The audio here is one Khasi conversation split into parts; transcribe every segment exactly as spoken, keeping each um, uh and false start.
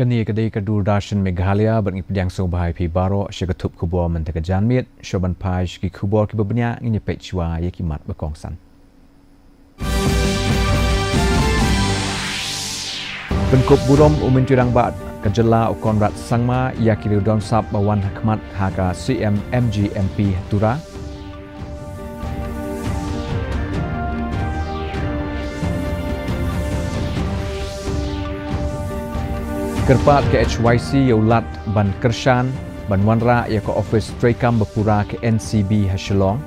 Kane ka dei ka Doordarshan Meghalaya, bad ngi pdiang sngewbha ïa phi baroh sha ka thup khubor mynta ka janmiet. Shuwa ban phai sha ki khubor kiba bniah, ngin ïa peit shuwa ïa ki mat ba kongsan. Pynkup burom u Myntri Rangbah ka jylla u Conrad Sangma ïa ki riew don sap ba wan ha khmat ha ka C M M G M P ha Tura. Kyrpad ka H Y C ïa u Lat ban kyrshan ban wanrah ïa ka ophis treikam ba pura ka N C B ha Shillong.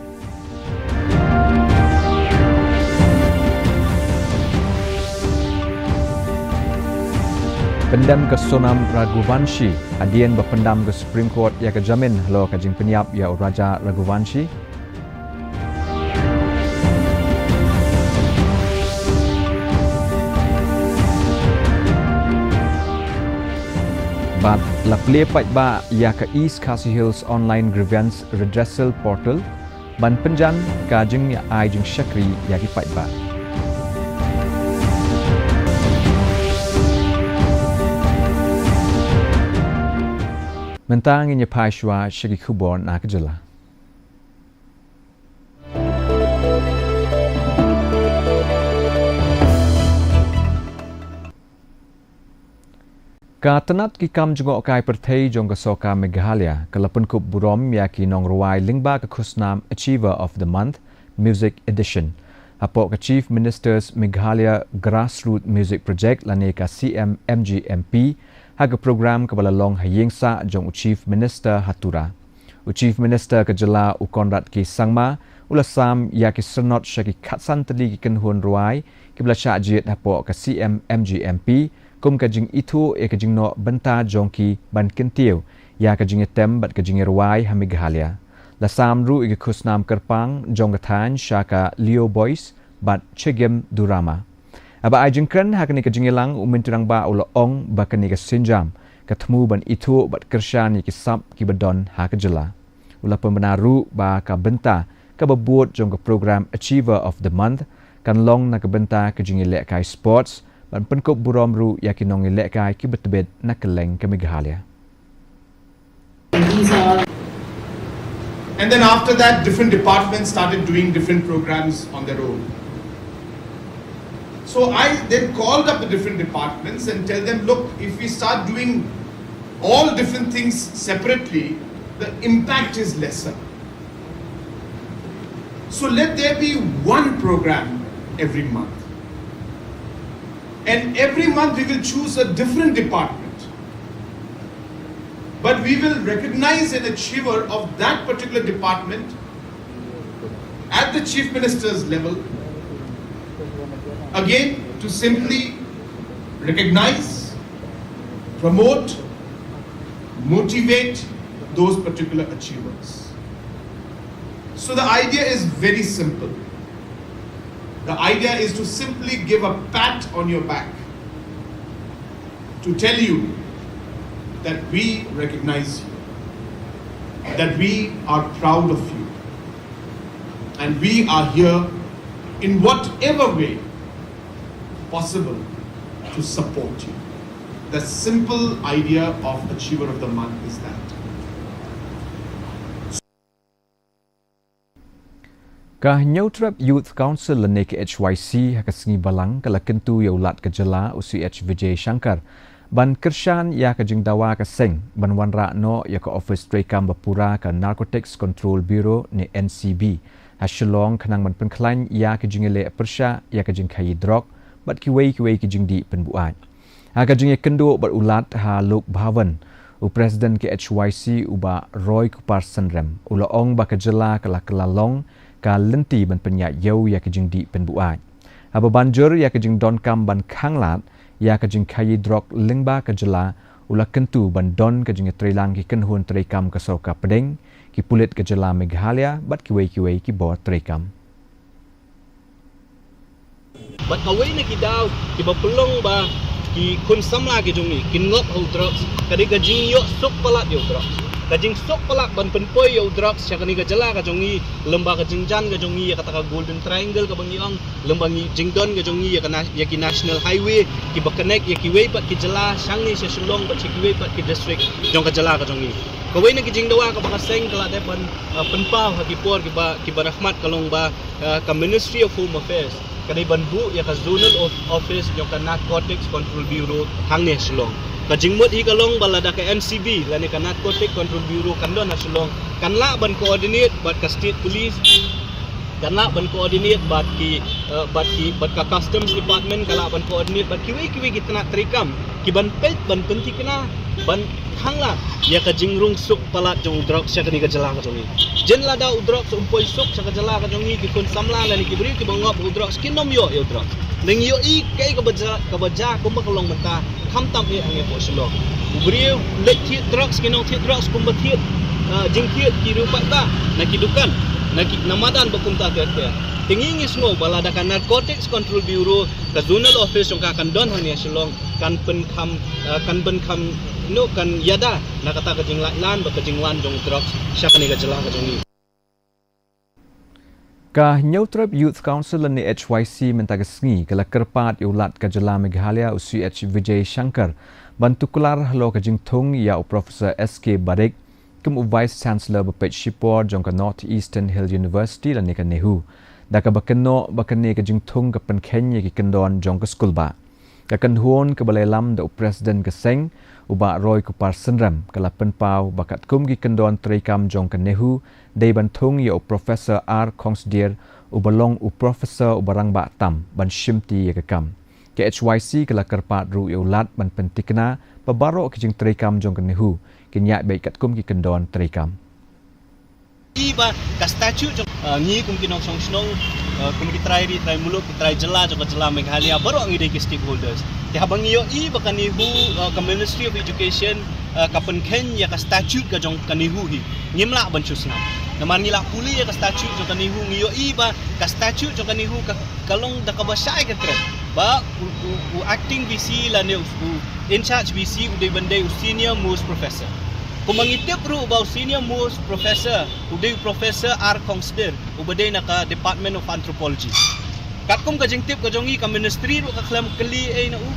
Pyndem ka Sonam Raghuvanshi hadien ba pyndam ka Supreme Court ïa ka jamin halor ka jingpynïap ïa u Raja Raghuvanshi. Bad la plie paidbah ïa ka East Khasi Hills Online Grievance Redressal Portal ban pynjan ka jingïa ai jingshakri ïa ki paidbah. Mynta ngin ïa phai shuwa sha ki khubor na ka jylla. Ka tnat ki kam jngohkai pyrthei jong ka Sorkar Meghalaya ka la pynkup burom ïa ki nongrwai lyngba ka khusnam Achiever of the Month Music Edition hapoh ka Chief Minister's Meghalaya Grassroot Music Project lane ka C M M G M P ha ka program kaba la long ha ïing sah jong u Chief Minister ha Tura. U Chief Minister ka jylla u Conrad K Sangma u la sam ïa ki syrnod sha ki khatsan tylli ki kynhun rwai kiba la shah jied hapoh ka C M M G M P kum ka jingithuh ïa ka jingnoh bynta jong ki ban kyntiew ïa ka jingïatem bad ka jingïarwai ha Meghalaya. La sam ruh ïa ki khusnam kyrpang jong ka thaiñ sha ka Leo Boys bad Chegem Durama. Haba ai jingkren ha kane ka jingïalang, u Myntri Rangbah u la ong ba kane ka sienjam ka thmu ban ithuh bad kyrshan ïa ki sap kiba don ha ka jylla. U la pynbna ruh ba ka bynta kaba bud jong ka program Achiever of the Month kan long na ka bynta ka jingïalehkai sports ban pynkup burom ruh ïa ki nongïalehkai kiba tbit na kylleng ka Meghalaya. And then after that, different departments started doing different programs on their own. So I then called up the different departments and tell them, look, if we start doing all different things separately, the impact is lesser. So let there be one program every month. And every month we will choose a different department. But we will recognize an achiever of that particular department at the Chief Minister's level. Again, to simply recognize, promote, motivate those particular achievers. So the idea is very simple. The idea is to simply give a pat on your back to tell you that we recognize you, that we are proud of you, and we are here in whatever way possible to support you. The simple idea of Achiever of the Month is that. Ka Hynñiewtrep Youth Council lane ka H Y C ha ka sngi Balang ka la kyntu ïa u Lat ka jylla u C H Vijay Shankar ban kyrshan ïa ka jingdawa ka seng ban wanrah noh ïa ka ophis treikam ba pura ka Narcotics Control Bureau ne N C B ha Shillong khnang ban pynkhlaiñ ïa ka jingïaleh pyrshah ïa ka jingkhaïi drok bad kiwei kiwei ki jingdih pynbuaid. Ha ka jingïakynduh bad u Lat ha Lok Bhavan, u President ka H Y C u Bah Roy Kupar Synrem u la ong ba ka jylla ka la kylla long ka lynti ban pynïaid ïew ïa ka jingdih pynbuaid. Haba ban jur ïa ka jingdonkam ban khanglad ïa ka jingkhaïi drok lyngba ka jylla, u la kyntu ban don ka jingïatreilang ki kynhun treikam ka sorkar pdeng, ki pulit ka jylla Meghalaya bad kiwei kiwei ki bor treikam. Bad kawei na ki daw kiba pynlong ba ki khun samla ki jong ngi kin ngop ha u drugs ka dei ka jingïoh suk palat ïa u drugs. Ka jingsuk palat ban pynpoi ïa u drugs sha kane ka jylla ka jong ngi, lem bad ka jingjan ka jong ngi ïa kata ka Golden Triangle kaba ngi ong, lem bad ka jingdon ka jong ngi ïa ka na-, ïa ki national highway kiba connect ïa kiwei pat ki jylla shangne sha Shillong bad sha kiwei pat ki district jong ka jylla ka jong ngi. Kawei na ki jingdawa kaba ka seng ka la dep ban, uh, pynpaw ha ki por kiba, kiba la khmat ka long ba, uh, ka Ministry of Home Affairs ka dei ban buh ïa ka zonal of-, office jong ka Narcotics Control Bureau hangne Shillong. Ka jingmut hi ka long ba lada ka N C B lane ka Narcotic Control Bureau kan don ha Shillong, kan lah ban coordinate bad ka State Police, kan lah ban coordinate bad ki, uh, bad ki, bad ka Customs Department, kan lah ban coordinate bad kiwei kiwei ki tnat treikam kiban peit ban pynthikna ban khang lad ïa ka jingrung suk palat jong u drugs sha kane ka jylla ka jong ngi. Jin lada u drugs um poi suk sha ka jylla ka jong ngi, ki khun samla lane ki briew kiba ngop u drugs kin ym ïoh ïa u drugs. Ngi ïohi kaei kaba jia, kaba jia kumba ka long mynta, khamtam eh hangne hapoh Shillong. U briew leit thied drugs, ki nongthied drugs kumba thied, ah, jingthied ki riew paidbah na ki dukan, na ki, na madan bad kumta ter ter. Te ngi ngi sngew ba lada ka Narcotics Control Bureau, ka zonal office jong ka kan don hangne Shillong, kan pynkham, ah, kan pynkham, no, kan ïada na kata ka jinglait lan bad ka jingwan jong u drugs sha kane ka jylla ka jong ngi. Ka Hynñiewtrep Youth Council lane H Y C mynta ka sngi ka la kyrpad ïa u Lat ka jylla Meghalaya u C H Vijay Shankar ban tuklar halor ka jingthung ïa u Professor S K Barik kum u Vice Chancellor ba peit shipor jong ka North Eastern Hill University lane ka NEHU, da kaba kynnoh ba kane ka jingthung ka pynkheiñ ïa ki kyndon jong ka skulbah. Ka kynhun kaba la ïalam da u President ka seng, u Bah Roy Kupar Synrem, ka la pynpaw ba katkum ki kyndon treikam jong ka NEHU dei ban thung ïa u Professor R Khongsdir uba long u Professor uba rangbah tam ban shimti ïa ka kam. Ka H Y C ka la kyrpad ruh ïa u Lat ban pynthikna ba baroh ki jingtreikam jong ka NEHU kin ïaid beit katkum ki kyndon treikam. I ba ka statute jong, ah, ngi kum ki nongshong shnong, ah, kum ki trai ri, trai muluk, ki trai jylla jong ka jylla Meghalaya, baroh ngi dei ki stakeholders. Te haba ngi ïohi ba ka NEHU, ah, ka Ministry of Education, ah, ka pynkheiñ ïa ka statute ka jong ka NEHU hi, ngim lah ban shu snam. Namar ngi la pule ïa ka statute jong ka NEHU, ngi ïohi ba ka statute jong ka NEHU ka, ka long da kaba shai ka kren ba u, u, u acting V C lane u, u in charge V C u dei ban dei u senior most professor. Kumba ngi tip ruh ba u senior most professor u dei u Professor R Khongsdir uba dei na ka Department of Anthropology. Katkum ka jingtip ka jong ngi, ka ministry ruh ka khlem kylli ei na u,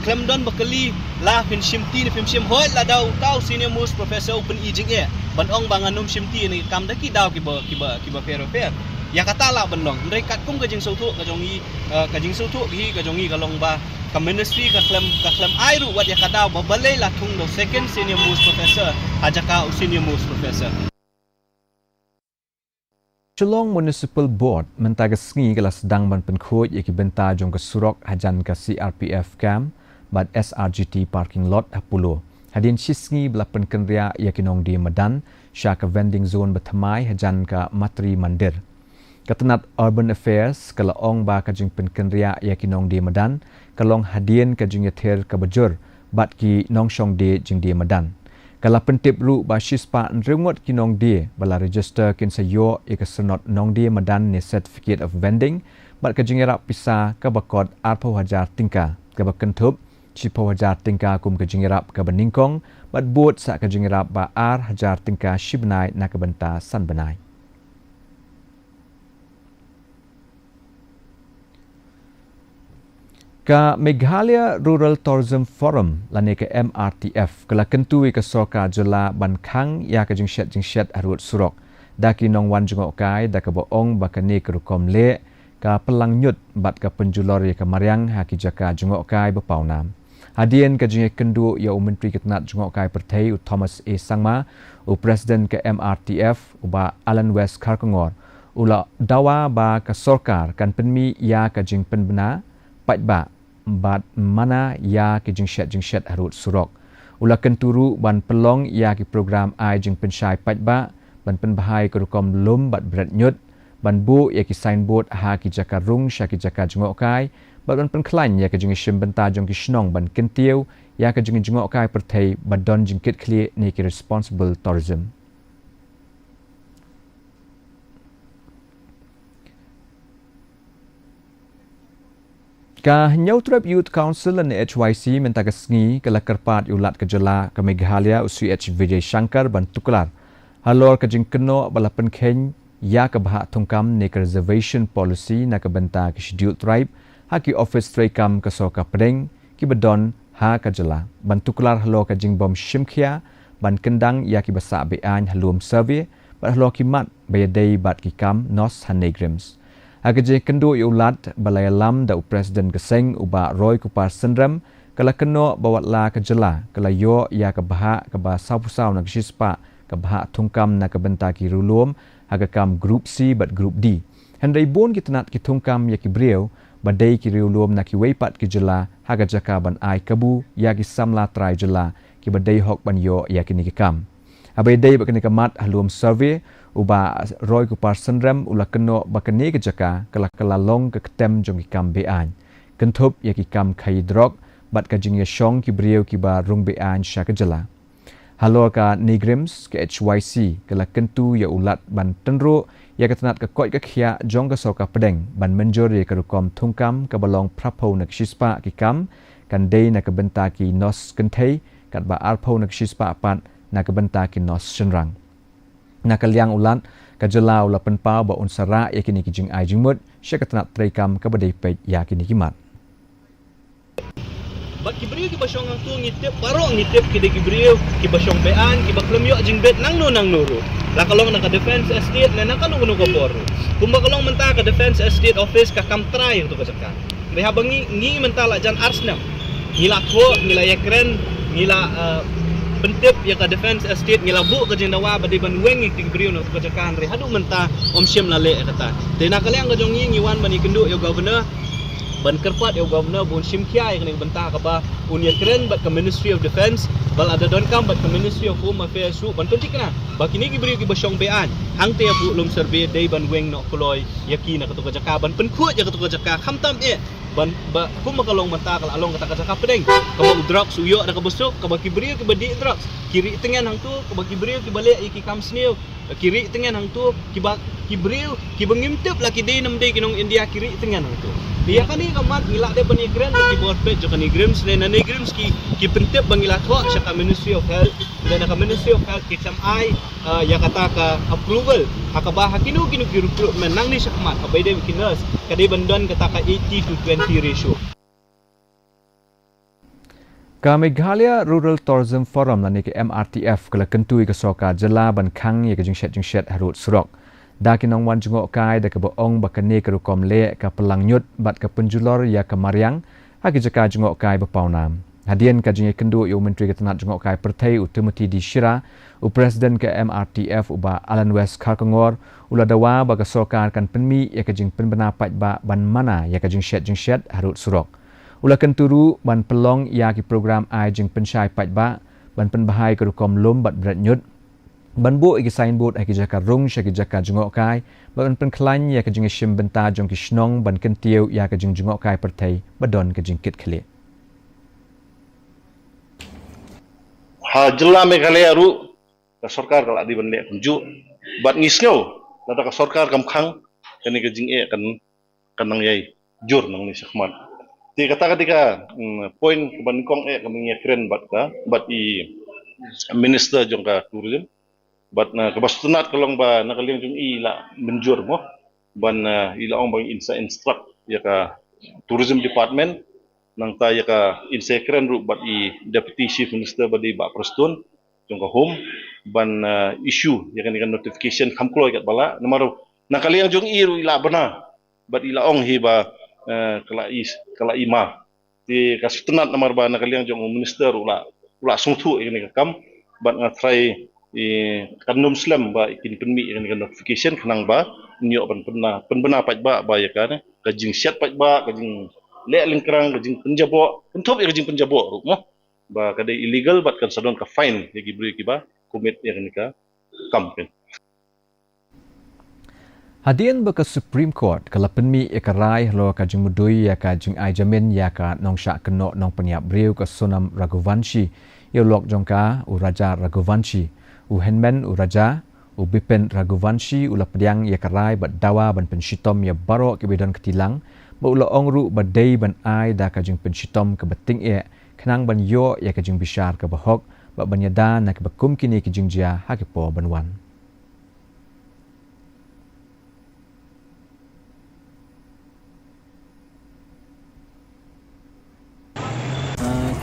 khlem don ba kylli la phin shimti ne phim shim. Hooid, lada uta u senior most professor u pyni jingeh ban ong ba ngan ym shimti ïa kane ka kam da ki daw kiba, kiba, kiba pher pher, ïa kata lah ban long. Hynrei katkum ka jingsngewthuh ka jong ngi, eh, ka jingsngewthuh hi ka jong ngi ka long ba ka ministry ka khlem, ka khlem ai ruh wat ïa ka daw ba balei la thung da u second senior most professor ha jaka u senior most professor. Shillong Municipal Board mynta ka sngi ka la sdang ban pynkhuid ïa ki bynta jong ka surok hajan ka C R P F camp bad S R G T parking lot ha Polo, hadien shi sngi ba la pynkynriah ïa ki nongdie madan sha ka vending zone ba thymmai hajan ka Matri Mandir. Ka tnat Urban Affairs ka la ong ba ka jingpynkynriah ïa ki nongdie madan ka long hadien ka jingïathir kaba jur bad ki nongshong die jingdie madan. Ka la pyntip ruh ba shispah hynriew ngut ki nongdie ba la register kin sa ïoh ïa ka syrnod nongdie madan ne certificate of vending bad ka jingïarap pisa kaba kot arphew hajar tyngka, kaba kynthup shiphew hajar tyngka kum ka jingïarap kaba nyngkong bad bud sa ka jingïarap ba ar hajar tyngka shi bnai na ka bynta san bnai. Ka Meghalaya Rural Tourism Forum lane ka M R T F ka la kyntu ïa ka sorkar jylla ban khang ïa ka jingshet jingshet harud surok da ki nongwan jngohkai, da kaba ong ba kane ka rukom leh ka pynlang ñiut bad ka pynjulor ïa ka mariang ha ki jaka jngohkai ba pawnam. Hadien ka jingïakynduh ïa u Myntri ka tnat jngohkai pyrthei u Thomas A Sangma, u President ka M R T F u Bah Alan West Kharkongor u la dawa ba ka sorkar kan pynmih ïa ka jingpynbna paidbah bad mana ïa ki jingshet jingshet harud surok. U la kyntu ruh ban pynlong ïa ki program ai jingpynshai paidbah, ban pynbha ïa ka rukom lum bad bret ñiut, ban buh ïa ki signboard ha ki jaka rung sha ki jaka jngohkai bad ban pynkhlaiñ ïa ka jingïashim bynta jong ki shnong ban kyntiew ïa ka jingjngohkai pyrthei bad don jingkitkhlieh ne ki responsible tourism. Ka Hynñiewtrep Youth Council lane H Y C mynta ka sngi ka la kyrpad ïa u Lat ka jylla ka Meghalaya u C H Vijay Shankar ban tuklar halor ka jingkynnoh ba la pynkheiñ ïa ka bhah thungkam ne ka reservation policy na ka bynta ka Scheduled Tribe ha ki office treikam ka sorkar pdeng kiba don ha ka jylla ban tuklar halor ka jingbym shimkhia ban kyndang ïa kiba sah be-aiñ ha lum survey bad halor ki mat ba ïadei bad ki kam NOS ha NEIGRIHMS. Ha ka jingkynduh ïa u Lat ba la ïalam da u President ka seng u Bah Roy Kupar Synrem ka la kynnoh ba wat la ka jylla ka la ïoh ïa ka bhah kaba sawphew saw na ka shispah ka bhah thungkam na ka bynta ki riewlum ha ka kam Group C bad Group D. Hynrei bun ki tnat ki thungkam ïa ki briew ba dei ki riewlum na kiwei pat ki jylla ha ka jaka ban ai kabu ïa ki samla trai jylla kiba dei hok ban ïoh ïa kine ki kam. Haba ïadei bad kane ka mat ha lum survey, u Bah Roy Kupar Synrem u la kynnoh ba kane ka jaka ka la ka la long ka ktem jong ki kam be-aiñ, kynthup ïa ki kam khaïi drok bad ka jingïashong ki briew kiba rung be-aiñ sha ka jylla. Halor ka NEIGRIHMS, ka H Y C ka la kyntu ïa u Lat ban tynruh ïa ka tnat ka koit ka khiah jong ka sorkar pdeng ban mynjur ïa ka rukom thungkam kaba long phraphew na ka shispah ki kam kan dei na ka bynta ki NOS kynthei, katba arphew na ka shispah pat na ka bynta ki NOS shynrang. Na ka liang u Lat ka jylla u la pynpaw ba un sa rah ïa kine ki jingai jingmut sha ka tnat treikam kaba dei peit ïa kine ki mat. Bad ki briew kiba shong hangto ngi tip, baroh ngi tip ki dei ki briew kiba shong be-aiñ, kiba khlem ïoh jingbit nangno nangno ruh. La ka long na ka Defence Estate ne na kano kano ka bor ruh. Kumba ka long mynta ka Defence Estate Office ka kam trai ïa kato ka jaka. Hynrei haba ngi, ngi mynta la jan ar snem ngi la thoh, ngi la ïakren, ngi la, eh, pyntip ïa ka Defence Estate, ngi la buh ka jingdawa ba dei ban weng ïa ki briew na kato ka jaka, hynrei haduh mynta ym shym la leh ïa kata. Te na ka liang ka jong ngi ngi wan ban ïakynduh ïa u Governor ban kyrpad ïa u Governor ba un shim khia ïa kane ka bynta kaba un ïakren bad ka Ministry of Defence, ba lada donkam bad ka Ministry of Home Affairs ruh ban pynthikna ba kine ki briew kiba shong be-aiñ hangta hapoh lum survey dei ban weng noh kloi ïa ki na kato ka jaka, ban pynkhuid ïa kato ka jaka khamtam eh ban ba kum ba ka long mynta ka la long kata ka jaka pdeng kaba u drugs u ïoh da kaba suk, kaba ki briew kiba dih drugs ki rieh tyngen hangto, kaba ki briew kiba leh ïa ki kam sniew ki rieh tyngen hangto, kiba ki briew kiba ngim tip la ki dei ne ym dei ki nong India ki rieh tyngen hangto. Te ïa kane ka mat ngi lah dei ban ïakren bad ki bor peit jong ka NEIGRIHMS, ne na NEIGRIHMS ki, ki pyntip ba ngi la thoh sha ka Ministry of Health, ne na ka Ministry of Health ki shym ai, eh, ïa kata ka approval ha kaba ha kino kino ki recruitment nangne shakhmat haba ïadei bad ki nurse ka dei ban don kata ka eighty to twenty ratio. Ka Meghalaya Rural Tourism Forum lane ka M R T F ka la kyntu ïa ka sorkar jylla ban khang ïa ka jingshet jingshet harud surok da ki nongwan jngohkai, da kaba ong ba kane ka rukom leh ka pynlangñiut bad ka pynjulor ïa ka mariang ha ki jaka jngohkai ba pawnam. Hadien ka jingïakynduh ïa u Myntri ka tnat jngohkai pyrthei u Timothy D Shira, u President ka M R T F u Bah Allan West Kharkongor u la dawa ba ka sorkar kan pynmih ïa ka jingpynbna paidbah ban mana ïa ka jingshet jingshet harud surok. U la kyntu ruh ban pynlong ïa ki program ai jingpynshai paidbah, ban pynbha ïa ka rukom lum bad bret ñiut, ban buh ïa ki signboard ha ki jaka rung sha ki jaka jngohkai, bad ban pynkhlaiñ ïa ka jingïashim bynta jong ki shnong ban kyntiew ïa ka jingjngohkai pyrthei ba don ka jingkitkhlieh. Ha jylla Meghalaya ruh ka sorkar ka la dei ban leh kumjuh, bad ngi sngew lada ka sorkar kam khang, kane ka jingeh kan kan nang ïai jur nangne shakhmat. Te kata ka dei ka, mm, point kaba nyngkong eh kaba ngi ïakren bad ka, bad i Minister jong ka Tourism. Bad na kaba sngewtynnat ka long ba na ka liang jong i la mynjur mo ban, eh, i la ong ba in sa instruct ïa ka Tourism Department, nangta ïa ka in sa ïakren ruh bad i Deputy Chief Minister ba dei Bah Prestone jong ka Home ban, eh, issue ïa kane ka notification kham kloi katba lah. Namar na ka liang jong i ruh i la bna bad i la ong hi ba, eh, ka la i, ka la i ma. Te ka sngewtynnat namar ba na ka liang jong u Minister u la, u la sngewthuh ïa kane ka kam, bad nga tharai, eh, kan ym slem ba kin pynmih ïa kane ka notification khnang ba ngin ïoh ban pynbna, pynbna paidbah ba ïa kane ka jingshet paidbah, ka jingleh lyngkrang, ka jingpynjaboh, kynthup ïa ka jingpynjaboh ruh mo ba ka dei illegal bad kan sa don ka fine ïa ki briew kiba commit ïa kane ka kam kan. Hadien ba ka Supreme Court ka la pynmih ïa ka rai halor ka jingmudui ïa ka jingai jamin ïa ka nongshah kynnoh nongpynïap briew ka Sonam Raghuvanshi, ïa u lok jong ka u Raja Raghuvanshi, u hynmen u Raja, u Bipin Raghuvanshi u la pdiang ïa ka rai bad dawa ban pynshitom ïa baroh kiba don kti lang Bad u la ong ruh ba dei ban ai da ka jingpynshitom kaba tyngeh khnang ban ïoh ïa ka jingbishar kaba hok bad ban ïada na kiba kum kine ki jingjia ha ki por ban wan.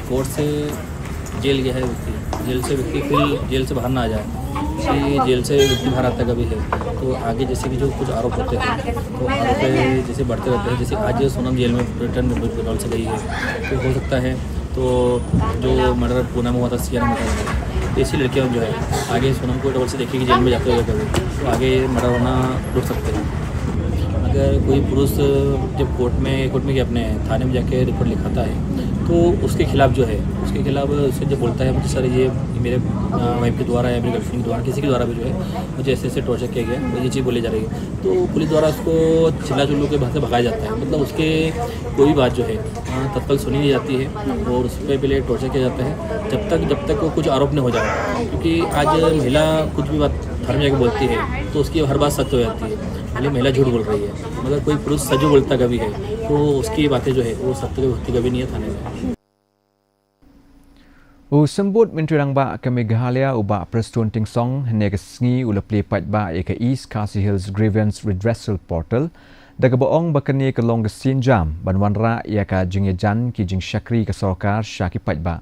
कोर्ट से जेल गया है व्यक्ति, जेल से व्यक्ति फिर जेल से बाहर ना आ जाए, कि जेल से व्यक्ति बाहर आता कभी है, तो आगे जैसे कि जो कुछ आरोप होते हैं, तो आरोप जैसे बढ़ते रहते हैं। जैसे आज सोनम जेल में रिटर्न पेट्रोल से गई है, तो हो सकता है तो जो मर्डर पूना में हुआ था, सियाना मर्डर, तो ऐसी लड़कियाँ जो है आगे सोनम को डबल से देखेगी जेल में जाते हुए कभी, तो आगे मर्डर होना रुक सकते हैं। अगर कोई पुरुष जब कोर्ट में कोर्ट में अपने थाने में जाके रिपोर्ट लिखाता है, तो उसके खिलाफ जो है उसके खिलाफ उससे जब बोलता है, मुझे सर ये मेरे वाइफ के द्वारा या मेरे गर्लफ्रेंड के द्वारा, किसी के द्वारा भी जो है मुझे ऐसे ऐसे टॉर्चर किया गया, ये चीज़ बोली जा रही है, तो पुलिस द्वारा उसको चिल्ला चुल्लू के बाहर से भगाया जाता है। मतलब उसके कोई भी बात जो है तत्काल सुनी नहीं जाती है और उस पर पहले टॉर्चर किया जाता है जब तक जब तक वो कुछ आरोप नहीं हो जाए। क्योंकि आज महिला कुछ भी बात थाने में जाके बोलती है तो उसकी हर बात सत्य हो जाती है, भले महिला झूठ बोल रही है, मगर कोई पुरुष सच बोलता कभी है तो उसकी बातें जो है वो सत्य की होती कभी नहीं है थाने में। U Symbud Myntri Rangbah ka Meghalaya u Bah Prestone Tynsong hynne ka sngi u la plie paidbah ïa ka East Khasi Hills Grievance Redressal Portal da kaba ong ba kane ka long ka sienjam ban wanrah ïa ka jingïajan ki jingshakri ka sorkar sha ki paidbah.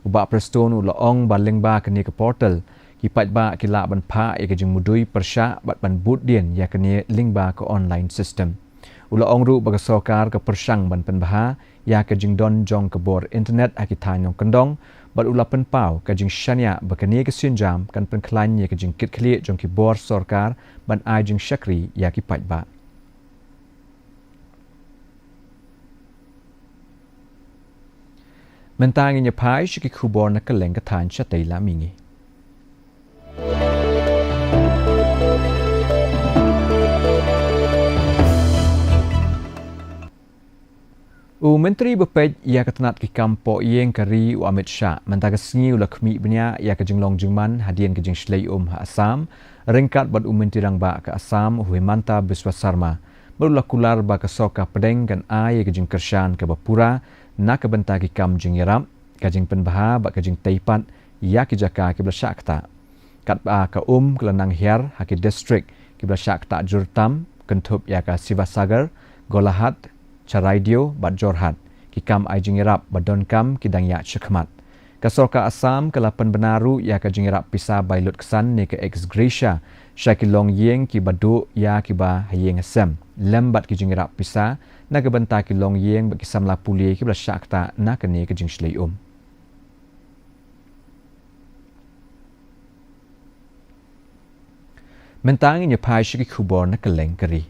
U Bah Prestone u la ong ba lyngba kane ka portal ki paidbah ki lah ban phah ïa ka jingmudui pyrshah bad ban bud dien ïa kane lyngba ka online system. U la ong ruh ba ka sorkar ka pyrshang ban pynbha ïa ka jingdon jong ka bor internet ha ki thaiñ nongkyndong bad u la pynpaw ka jingshaniah ba kane ka sienjam kan pynkhlaiñ ïa ka jingkitkhlieh jong ki bor sorkar ban ai jingshakri ïa ki paidbah. Mynta ngin ïa phai sha ki khubor na kylleng ka thaiñ shatei la mihngi. U Myntri ba peit ïa ka tnat ki kam poh ïing ka ri u Amit Shah mynta ka sngi u la khmih bniah ïa ka jinglong jingman hadien ka jingshlei um ha Assam ryngkat bad u Myntri Rangbah ka Assam u Himanta Biswa Sarma. Bad u la kular ba ka sorkar pdeng kan ai ïa ka jingkyrshan kaba pura na ka bynta ki kam jingïarap, ka jingpynbha bad ka jingtei pat ïa ki jaka kiba la shah ktah. Katba ka um ka la nang hiar ha ki distrik kiba la shah ktah jur tam kynthup ïa ka Sivasagar, Golaghat, Charaideo bad Jorhat, ki kam ai jingïarap ba donkam ki dang ïaid shakhmat. Ka sorkar Assam ka la pynbna ruh ïa ka jingïarap pisa bai lutksan ne ka ex gratia sha ki longïing kiba duh ïa kiba ha ïing ha sem lem bad ki jingïarap pisa na ka bynta ki longïing bad ki samla pule kiba la shah ktah na kane ka jingshlei um. Mynta ngin ïa phai sha ki khubor na kylleng ka ri.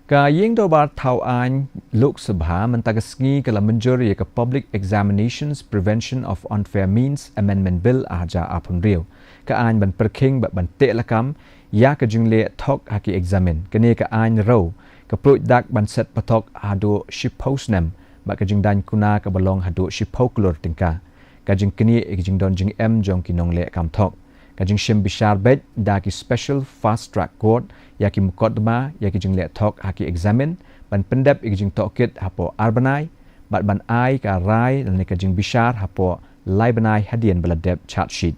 Ka ïing dorbar thaw aiñ Lok Sabha mynta ka sngi ka la mynjur ïa ka Public Examinations Prevention of Unfair Means Amendment Bill ar hajar arphew hynriew. Ka aiñ ban pyrkhing bad ban teh lakam ïa ka jingleh thok ha ki eksamin. Kane ka aiñ rew ka pluh dak ban set pathok haduh shiphew snem bad ka jingdaiñ kuna kaba long haduh shiphew klur tyngka. Ka jingknieh ïa ka jingdon jingem jong ki nongleh kam thok. Ka jingshim bishar beit da ki Special Fast Track Court ïa ki mukotduma ïa ki jingleh thok ha ki eksamin ban pyndep ïa ki jingtohkit hapoh ar bnai bad ban ai ka rai lane ka jingbishar hapoh lai bnai hadien ba la dep charge sheet.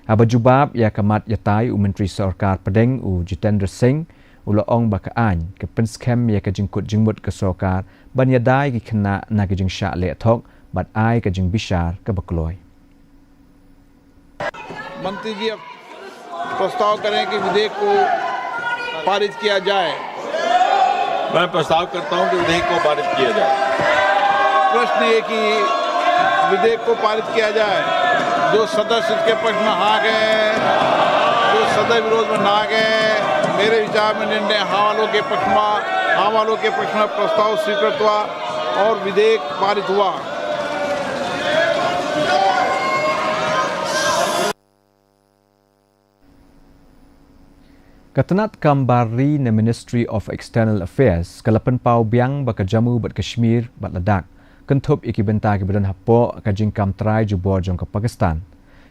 Haba jubab ïa ka mat ïatai u Myntri Sorkar Pdeng u Jitendra Singh u la ong ba ka aiñ ka pynskhem ïa ka jingkut jingmut ka sorkar ban ïada ïa ki khynnah na ka jingshah leh thok bad ai ka jingbishar kaba kloi. मंत्री जी अब प्रस्ताव करें कि विधेयक को पारित किया जाए। मैं प्रस्ताव करता हूं कि विधेयक को पारित किया जाए। प्रश्न ये कि विधेयक को पारित किया जाए, जो सदस्य इसके पक्ष में हाँ गए, जो सदस्य विरोध में ना गए। मेरे विचार में निर्णय हाँ वालों के पक्ष में, हाँ वालों के पक्ष में प्रस्ताव स्वीकृत हुआ और विधेयक पारित हुआ। Ka tnat kam bar ri na Ministry of External Affairs ka la pynpaw biang ba ka Jammu bad Kashmir bad Ladakh kynthup ïa ki bynta kiba don hapoh ka jingkam trai jubor jong ka Pakistan.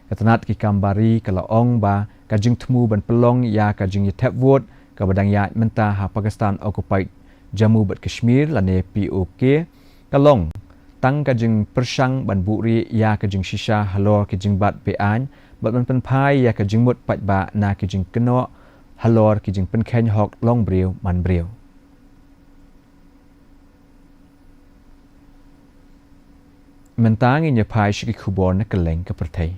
Ka tnat ki kam bari ka la ong ba ka jingthmu ban pynlong ïa ka jingïathep vote kaba dang ïaid mynta ha Pakistan occupied Jammu bad Kashmir lane P O K ka long tang ka jingpyrshang ban buhrieh ïa ka jingshisha halor ki jingbat be-aiñ bad ban pynphai ïa ka jingmut paidbah na ki jingkynnoh halor ki jingpynkheiñ hok long briew man briew. Mynta ngin ïa phai sha ki khubor na kylleng ka pyrthei.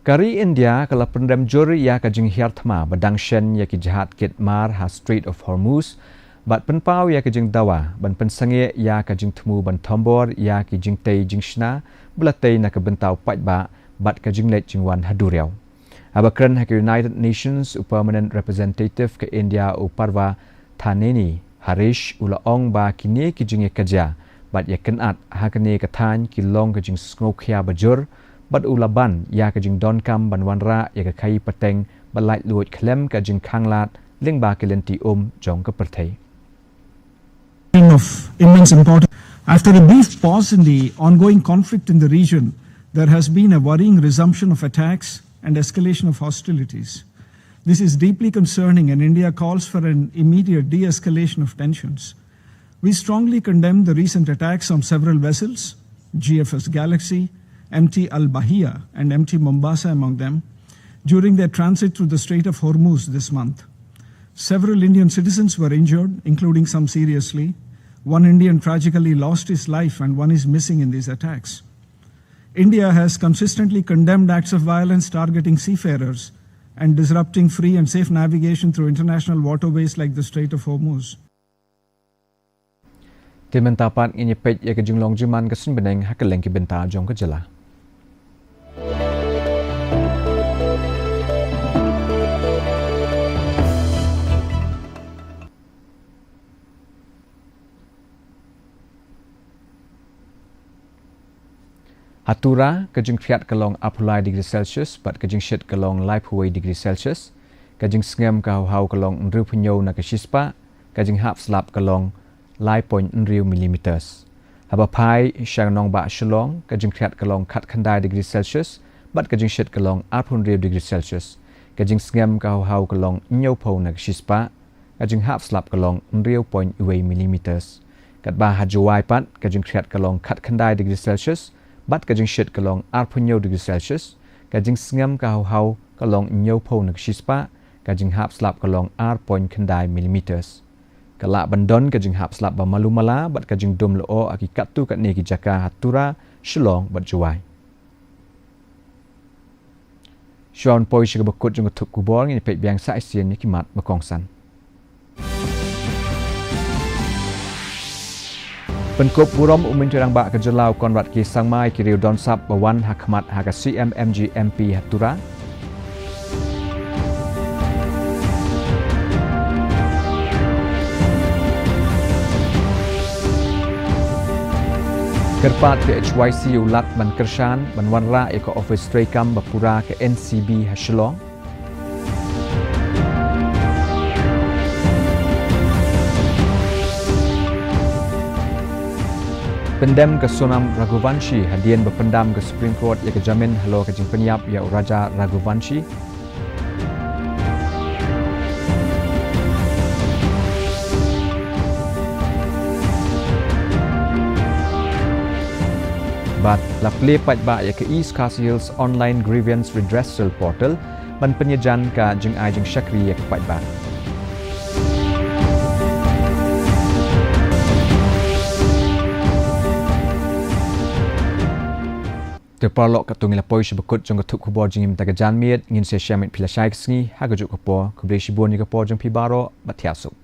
Ka ri India ka la pynrem jur ïa ka jinghiar thma ba dang shen ïa ki jahaj kit mar ha Strait of Hormuz bad pynpaw ïa ka jingdawa ban pynsangeh ïa ka jingthmu ban thombor ïa ki jingtei jingshna ba la tei na ka bynta u paidbah bad ka jingleit jingwan ha duriaw. Haba kren ha ka United Nations u Permanent Representative ka India u Parva Thaneni Harish u la ong ba kine ki jingïakajia bad ïakynad ha kane ka thaiñ ki long ka jingsngewkhia ba jur bad u la ban ïa ka jingdonkam ban wanrah ïa ka khaïi pateng ba laitluid khlem ka jingkhanglad lyngba ki lynti um jong ka pyrthei. Of immense importance. After a brief pause in the ongoing conflict in the region, there has been a worrying resumption of attacks and escalation of hostilities. This is deeply concerning, and India calls for an immediate de escalation of tensions. We strongly condemn the recent attacks on several vessels, G F S Galaxy, M T Al Bahia, and M T Mombasa among them, during their transit through the Strait of Hormuz this month. Several Indian citizens were injured, including some seriously. One Indian tragically lost his life, and one is missing in these attacks. India has consistently condemned acts of violence targeting seafarers and disrupting free and safe navigation through international waterways like the Strait of Hormuz. Te mynta pat ngin ïa peit ïa ka jinglong jingman ka suiñ bneng ha kylleng ki bynta jong ka jylla. Ha Tura, ka jingkhriat ka long arphew lai degree Celsius bad ka jingshit ka long laiphew wei degree Celsius. Ka jingsngem ka hawhaw ka long hynriewphew hynñiew na ka shispah, ka jinghap slap ka long lai point hynriew millimeters. Haba phai sha nongbah Shillong, ka jingkhriat ka long khatkhyndai degree Celsius bad ka jingshit ka long arphew hynriew degree Celsius. Ka jingsngem ka hawhaw ka long hynñiewphew na ka shispah, ka jinghap slap ka long hynriew point wei millimeters. Katba ha Jowai pat, ka jingkhriat ka long khatkhyndai degree Celsius bad ka jingshit ka long arphew hynñiew degree Celsius. Ka jingsngem ka hawhaw ka long hynñiewphew na ka shispah, ka jinghap slap ka long ar point khyndai millimeters. Ka lah ban don ka jinghap slap ba malu mala bad ka jingdum lyoh ha ki katto katne ki jaka ha Tura, Shillong bad Jowai. Shuwa ban poi sha kaba kut jong ka thup khubor, ngin ïa peit biang sa shisien ïa ki mat ba kongsan. Pynkup burom u Myntri Rangbah ka jylla u Conrad K Sangma ïa ki riew don sap ba wan ha khmat ha ka C M M G M P ha Tura. Kyrpad ka H Y C u Lat ban kyrshan ban wanrah ïa ka ophis treikam ba pura ka N C B ha Shillong. Pyndem ka Sonam Raghuvanshi hadien ba pyndam ka Supreme Court ïa ka jamin halor ka jingpynïap ïa u Raja Raghuvanshi. Bad la plie paidbah ïa ka East Khasi Hills Online Grievance Redressal Portal ban pynïajan ka jingai jingshakri ïa ka paidbah. Te paralok, katto ngi la poi sha ba kut jong ka thup khubor jong ngi mynta ka janmiet. Ngin sa ïashem ïa phi lashai ka sngi ha kajuh ka por. Khublei shibun ïa ka por jong phi baroh bad thiah suk.